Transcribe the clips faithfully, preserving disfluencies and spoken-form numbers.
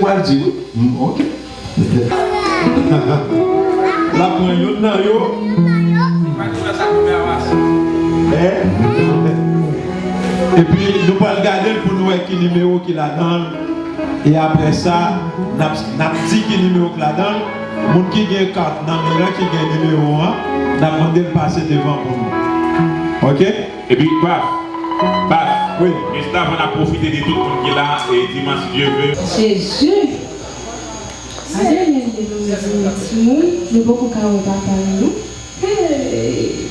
pral di wi. Mm, ok. L ap pran youn nan yo. Eh? Epi nou pral gade l pou nou wè ki nimewo ki ladan l. E apre sa, n ap, n ap di ki nimewo k ladan l. Moun ki gen kat nan men l lan, ki gen nimewo an, n ap mande l pase devan pou nou. Ok? Epi, Paf, Paf, wi. Jis avan, n ap pwofite di tout moun ki la, e di m, si Dye ve. Jezi! Adeline, nou di timoun, nou poko ka wè papa nou, non? Hey!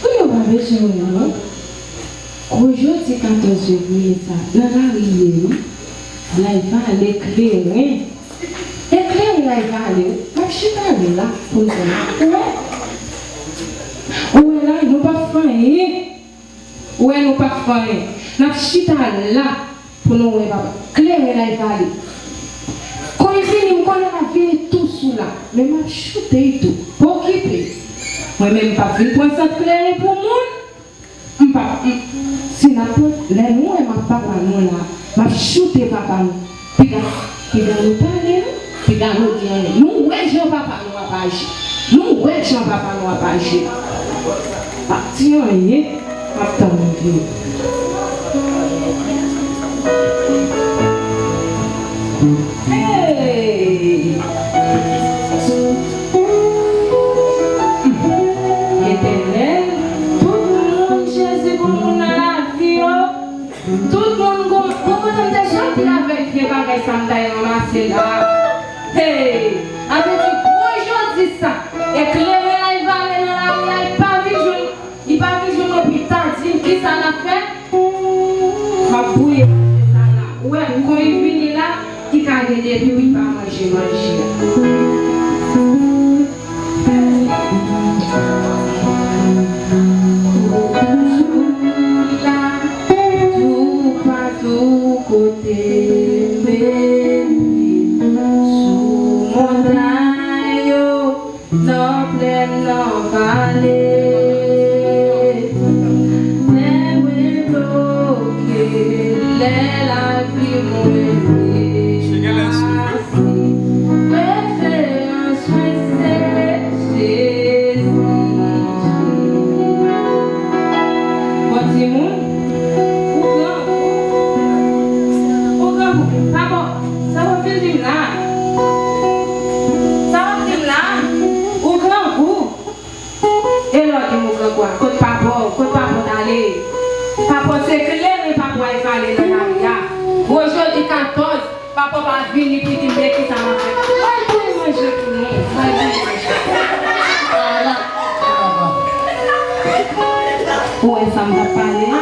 Pou nou pa bezwen wè, non? Gwo jodi katòz fevriye sa, nan lari li ye, wi. L al vale kleren. E kleren l al vale, wi. M ap chita la pou m wè. Ou wè? Ou wè la, nou p ap fè anyen. Ou wè, nou p ap fè anyen. N ap chita la pou nou wè papa. Kleren l al vale. Kon li fini, m konnen l ap vire tou sou la. Men m ap choute l tou. Pa okipe. Mwen menm, m p ap vin pran sant kleren pou moun. M p ap, m, si n ap pran, lè nou wè m ap papa nou la, m ap choute papa nou. Piga, piga nou pale, non? Piga nou di anyen. Nou wè jan papa nou ap aji. Nou wè jan papa nou ap aji. Pa di anyen, m ap tann nou vini. Hey! Etènèl, tout moun, Jezi pou moun nan lavi yo. Tout moun gon, gon kote m te soti avèk vye bagay sa m t al ranmase la. Hey! Sa vle di gwo jodi sa, eklere l al vale nan lari a, li pa vin jwenn, li pa vin jwenn mwen pi ta, di m kisa n ap fè? M ap bouye manje sa la. Ou wè, kon li vini la, li ka gen depi wi pa manje manje a. Toupatou kote m beni, sou montay yo, nan plèn, nan vale. Tè mwen bloke, lè lavi mwen menase. Preferans mwen se Jezi. Bon, timoun, ou grangou. Ou grangou. Papa, sa w ap vin di m la? Sa w ap di m la? Ou grangou. E lè w di m ou grangou a, kot papa w? Kot papa w t ale? Papa w se kleren papa w al vale nan lari a. Gwo jodi katòz, papa w pa vini pou di m men kisa m ap fè. Al bouyi manje pou nou. Al bouyi manje. Ou wè sa m t ap pale a?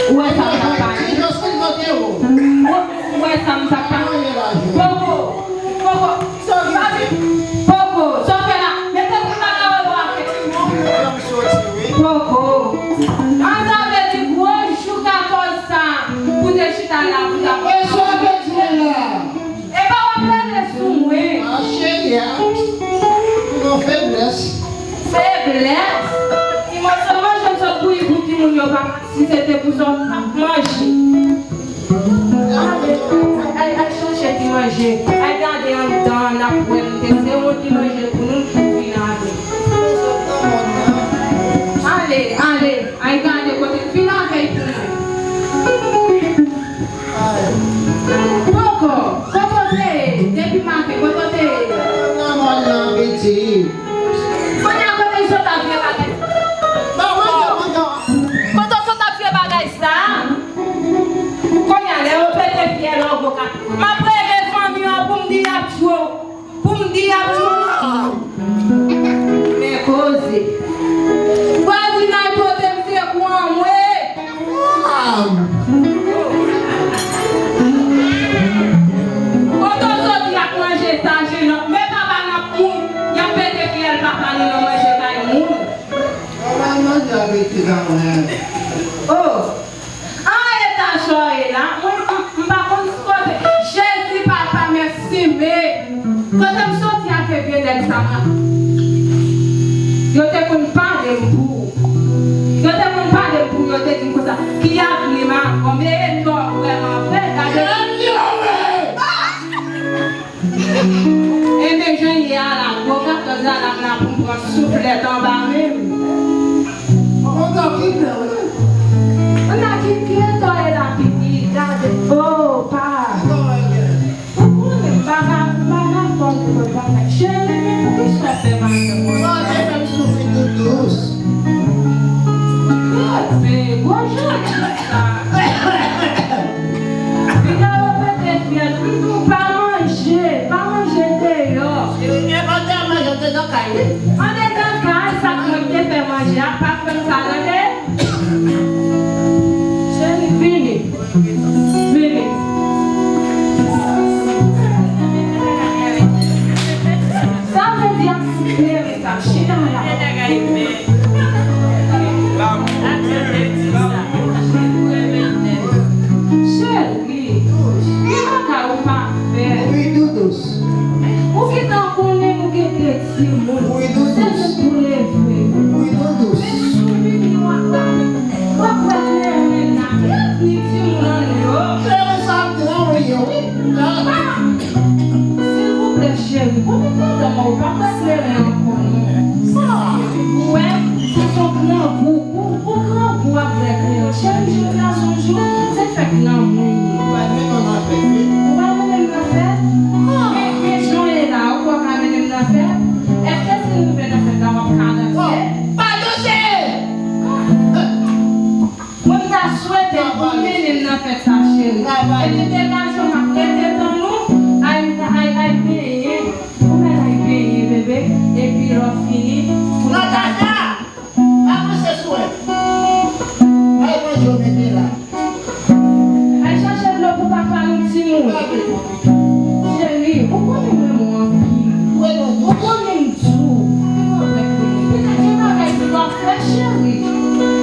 Ou wè sa m t ap pale? Ou, ou wè sa m t ap pale? Poko, poko, papi, poko, sa w fè la? Mete pou m pa nan wè w ap fè. Poko. An sa vle di gwo jou katòz sa, pou te chita la, pou ta. E sa w te di la? Epa w ap rele sou mwen. A cheri a, ou nan feblès. Feblès? Ti mòso manje m sot bouyi pou timoun yo, papa, si se te pou sa w t ap manje. Ale, al, al chèche ti manje. Al gade anndan an, n ap wè m te se yon ti manje pou nou, vin avè m. Ale, ale, al gade kote, vin avè l pou mwen. Poko, kote w te ye? Depi maten, kote w te ye? Nan mòn nan, piti. Kounye a, kote w sot ap vye bagay? Poko, kote w sot ap vye bagay sa? Kounye a, lè yo pete fyèl an gwo ka. M ap rele fanmi an pou m di y ap tchwe w. Pou m di y ap tchwe w. Men koze. Vwazinay pote m sekou anmwe. Kote w soti ak manje sa, jenòm? Men papa n ap mouri. Y ap pete fyèl papa nou nan manje kay moun. Papa n manje avèk ti zanmi. Oh. An eta sa w ye la, mwen, m, m pa konn kote. Jezi papa, mèsi, men kote m soti ak vye nèg sa, mwen? Yo te konn pale m pou ou. Yo te konn pale m pou ou, yo te di m konsa, ki avni m ap fè? Men etò vrèman vre, gade. Bonjou, Krista. Piga yo pete fyèl. Mm, mm, pa manje. Pa manje deyò. Cheri, e pa te manje, te nan kay, wi. Andedan kay, sa k mwen te fè manje a, pa fè m sa, tande? Cheri, vini. Vini. Sa vle di ak klere sa, chita la. Cheri, ki bagay ou pa fè? Wi, doudous. Ou gentan konnen nou gen de timoun. Wi, doudous. Se nou pou leve. Wi, doudous. Men si w vini, w ap, w ap wè kleren la. Ki avni timoun an yo? Kleren sa ap gran, wi, yo, wi. Ah! Silvouplè, cheri, konbyen tan w pa wè kleren ankò, non? Sa, ou wè, se yon grangou. Ou, ou grangou ap wè kleren. Cheri, jodi a se yon jou, se fèt lanmou. Ou pral mennen m nan fèt, wi. Ou pral mennen m nan fèt? Ah! Men, men jan w ye la, ou kwè w ka mennen m nan fèt? Èske si nou rive nan fèt la, w ap ka danse? Oh, pa danse! Mwen, m ta swete pou w mennen m nan fèt sa, cheri. Epi degaje w, m ap rete tann ou. Ay, ay, ay, benyen. Ou mèt ay benyen, bebe. Epi lè w fini, ou ta... Natacha! Pa panse sou mwen. Ay, manje w mete la. Al chache dlo pou papa nou, timoun. Cheri, ou konnen m renmen w anpil. Ou konnen m di w. Petèt gen bagay ki w ap fè, cheri.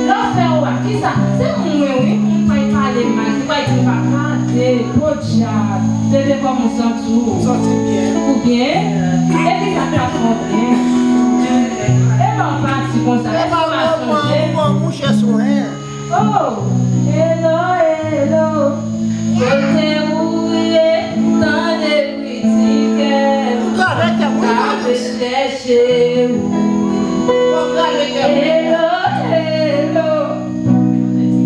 Lè w fè w a, kisa? Se mwen, wi, moun pral pale m mal, ki pral di m pa gade, podyab. Bebe, kòman w santi w? M santi m byen. Ou byen? E kisa k pa fè w byen? E lè w pati konsa, èske w pa sonje? Ou pran mouche sou mwen. Oh, hello, hello. Kote ou ye? Tande kri ti kè m. Gade kè m, wi, gade. K ap chèche w. Bon, gade kè m. Hello, hello.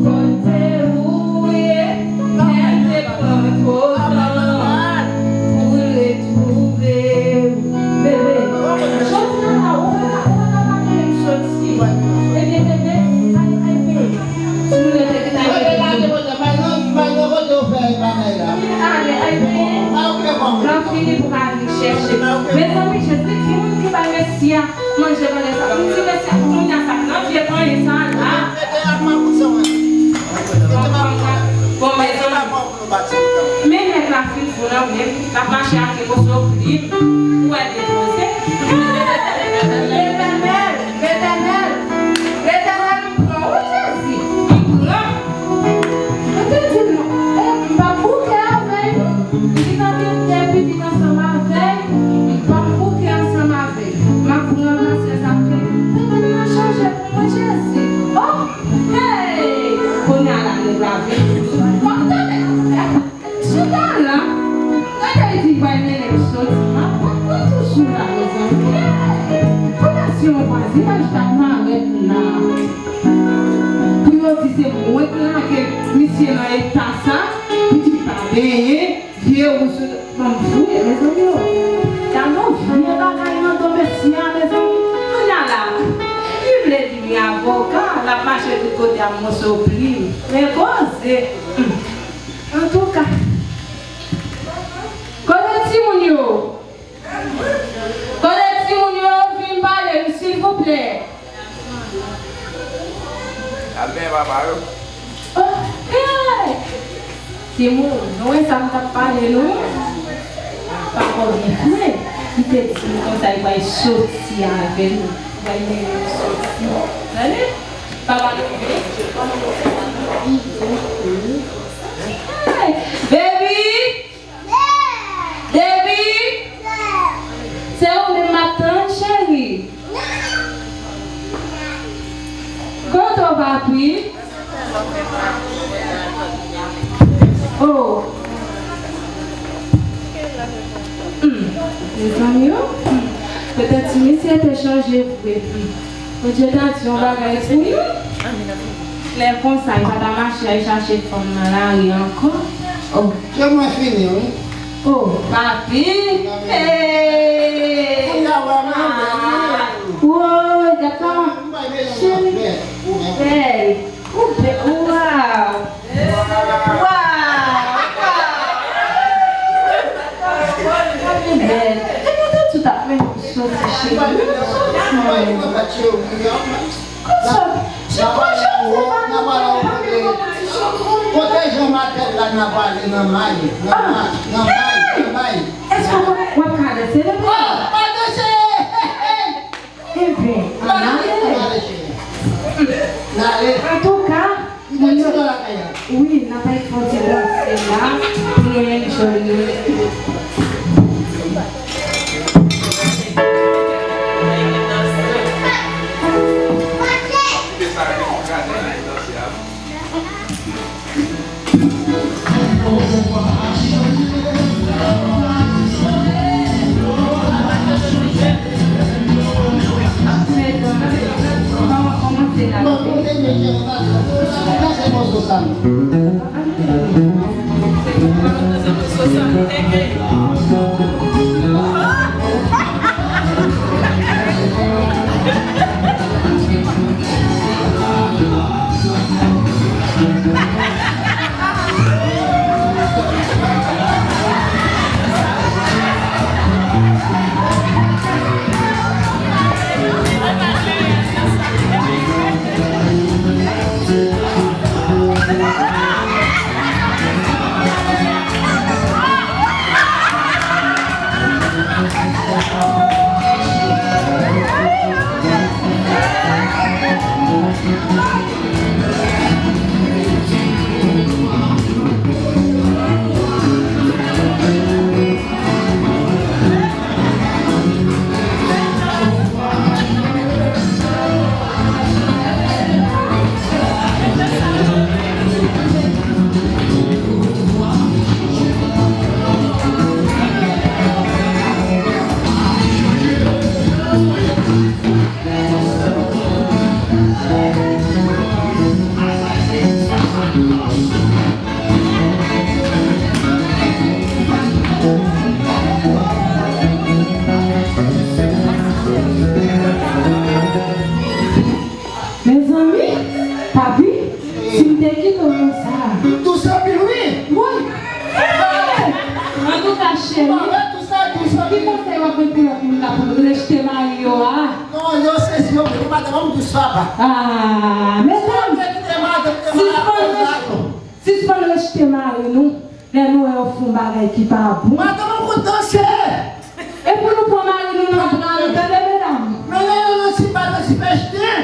Kote ou ye? Kè m te pran twò tan pou retwouve w. Bebe, jodi a la, ou pa ka, ou pa ka pa mennen m soti. Ebyen, bebe, ay, ay, bebe. Si nou rete ki ta rete. Bebe, lage kote, bay nan, bay nan kote ou fè bagay la. Vin ale, ay, bebe. Lè w fini pou ka vin chèche. Mezanmi, Jezi, ki moun ki bay Mesi a manje pandan sa? M di Mesi a, kounye a sa k nan vye panyen sa la. Bon, mezanmi. Men nèg la fin fou nan menm, l ap mache ak yon moso plim pou wè depoze. Letènèl, Letènèl, Letènèl, m pran ou, Jezi, m pran. Mwen te di l, e, m p ap bouke avè l, non. Li di, tande, m te pitit ansanm avè l, m p ap bouke ansanm avè l. M ap ranmase zafè m. Mwen te nan chanje pou mwen, Jezi. Oh! Hey! Kounye a la, nèg la vin. Bon, tande, chita la. Gade, li di, bay mennen m soti. M ap pran, pran toujou la, mezanmi. Hey! Kounye a, si yon vwazinaj ta parèt la, pou yo di se mwen ki lage misye nan eta sa, pou di pa benyen, vye wouj sou Ban m fouye, mezanmi, o. Gade yon vye bagay nan do mesye a, mezanmi. Kounye a la, li vle di m avoka, l ap mache tout kote ak moso plim. Men koze. Hmm. Antouka. Kote timoun yo? Kote timoun yo? Vin pale nou, silvouplè. Al benyen papa yo. Oh, hey! Timoun, nou wè sa m t ap pale nou? Papa w byen fre. Li te di m konsa li pral soti avè nou. Li pral mennen nou soti. Tande? Papa nou byen fre. Hey! Baby! Depi se ou menm m ap tann, cheri. Kote w, papi? Oh. Hmm. Mezanmi, o. Hmm. Petèt si misye te chanje vre, hmm. Bondye ta di yon bagay pou nou. Lè konsa, li pa ta mache al chache fanm nan lari ankò. Oh. Je mwen fini, wi. Oh, papi. Hey! Kounye a, wè, mwen bèl, wi. Woy, gad kòman. Cheri, ou bèl. Ou Waw! Waw! Waw! Li bèl. Epi ou te di w t ap mennen m soti, cheri. Konsa, se konsa, se pa nan konpetityon. Kote Jean Martel la, n ap ale nan may, nan may, nan may, nan may. Èske w ap, w ap ka danse, non? Ah, pa danse! Hey, hey! Ebyen, ann ale. N ale. Antouka, wi, n ap al fè yon ti danse la pou nou enjoy nou. Mezanmi, papi, si m te kite w konsa. Dous anpil, wi. Wi. Antouka, cheri, ki konsèy w ap bay pou lòt moun k ap rejte mari yo a? Non, yo sezi, yo, yo pa t dous, papa. Ah, medam, sispann rejte mari nou. Lè nou wè yo fè yon bagay ki pa bon. Madanm, ou konn danse. E pou nou pran mari nou nan bra nou, tande,